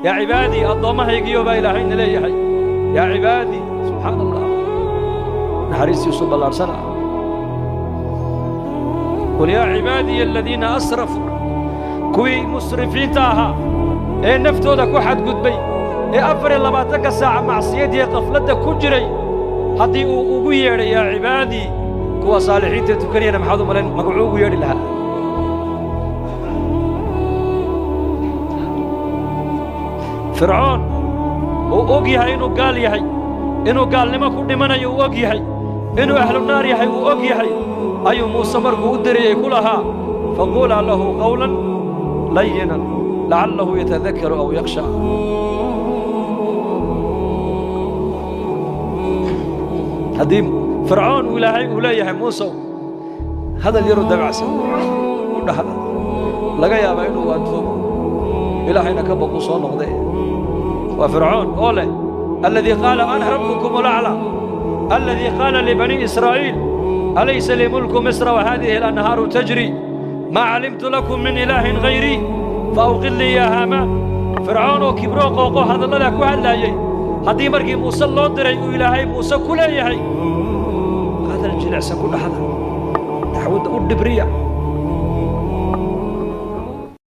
Yaa cibaadii, addoommahaygiyo baa Ilaahayna leeyahay. Yaa cibaadii, subxaana Allah, naxariistiisu ballaadhsana. Qul yaa cibaadiya aladiina asrafuu, kuwii musrifiinta ahaa ee naftooda ku xadgudbay ee 24-ka saaca macsiyadii qafladda ku jiray, haddii uu ugu yeedhay yaa cibaadii, kuwa saalixiinta tukanayana maxaad u malayn magacuu ugu yeedhi lahaa? Fircoon uu og yahay inuu gaal yahay, inuu gaalnimo ku dhimanayo uu og yahay, inuu ahlu naar yahay uu og yahay, ayuu Muuse markuu u dirayey ku lahaa: faquulaa lahu qawlan layinan lacallahu yatadakaru aw yakhsha. Haddii Fircoon uu Ilaahay uu leeyahay: Muusow, hadal yaroo dabacsan u dhahda, laga yaabaa inuu waantoobo, Ilaahayna ka baquu soo noqdee. Waa Fircoon oo leh: aladii qaala ana rabbukum alaclaa, aladii qaala libanii Israa'iil alaysa lii mulku misra wahadihi alanhaaru tajri maa calimtu lakum min ilaahin hayrii faawqid lii yaa Haamaan. Fircoon oo kibroo qooqo hadalladaa ku hadlaayey, haddii markii Muuse loo diray uu Ilaahay Muuse ku leeyahay: hadal jilicsan ku dhahda, dacwadda u dhibriya.